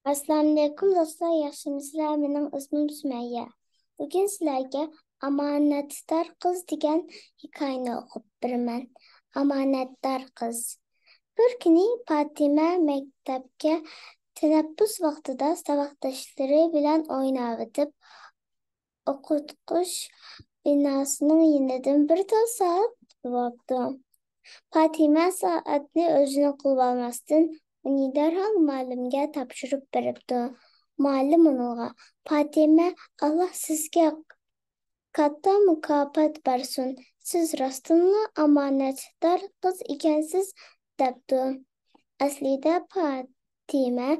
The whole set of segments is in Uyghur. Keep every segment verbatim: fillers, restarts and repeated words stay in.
ئەسسالامۇئەلەيكۇم دوستلار، ياخشىمۇسىلەر؟ مېنىڭ ئىسمىم سۈمەييە. بۈگۈن سىلەرگە ئامانەتدار قىز دېگەن ھېكايىنى ئوقۇپ بېرىمەن. ئامانەتدار قىز. بىر كۈنى پاتىمە مەكتەپكە تەنەپپۇس ۋاقتىدا ساۋاقداشلىرى بىلەن ئويناۋېتىپ، ئوقۇتقۇچ بىناسىنىڭ يېنىدىن بىر تال سائەت تېپىۋاپتۇ. پاتىمە سائەتنى ئۆزىنىڭ قولىغا ئالماستىن، ئۇنى دەرھال مۇئەللىمگە تاپشۇرۇپ بېرىپتۇ. مۇئەللىم ئۇنىڭغا: «پاتىمە، ئاللا سىزگە كاتتا مۇكاپات بەرسۇن. سىز راستتىنلا ئامانەتدار قىز ئىكەنسىز» دەپتۇ. ئەسلىدە پاتىمە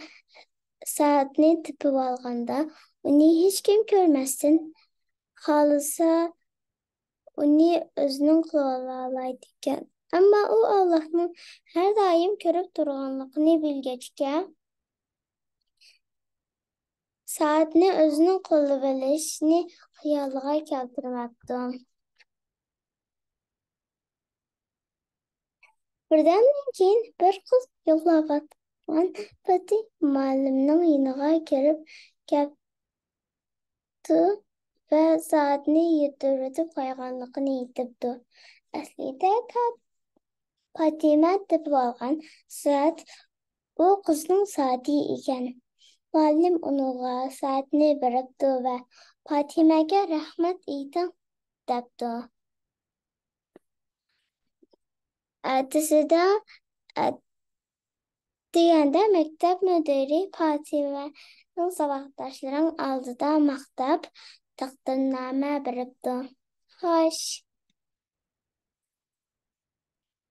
سائەتنى تېپىۋالغاندا، ئۇنى ھېچكىم كۆرمەستىن، خالىسا ئۇنى ئۆزىنىڭ قولىغا ئالالايدىكەن. ئەمما ئۇ ئاللاھنىڭ ھەر دائىم كۆرۈپ تۇرغانلىقىنى بىلگەچكە، سائەتنى ئۆزىنىڭ قولىغا ئېلىشنى خىيالىغا كەلتۈرمەپتۇ. بىردەمدىن كېيىن بىر قىز يىغلاۋاتقان پاتى مۇئەللىمنىڭ يېنىغا كىرىپ كەپتۇ ۋە سائەتنى يىتتۈرۈۋېتىپ قويغانلىقىنى ئېيتىپتۇ. ئەسلىدە تا-، پاتىمە تېپىۋالغان سائەت ئۇ قىزنىڭ سائىتى ئىكەن. مۇئەللىم ئۇنىڭغا سائەتنى بېرىپتۇ ۋە پاتىمەگە رەھمەت ئېيتىڭ دەپتۇ. ئەتىسىدە، ئەتىگەندە مەكتەپ مۇدىرى پاتىمەنىڭ ساۋاقداشلىرىنىڭ ئالدىدا ماختاپ، تەقدىرنامە بېرىپتۇ. خوش،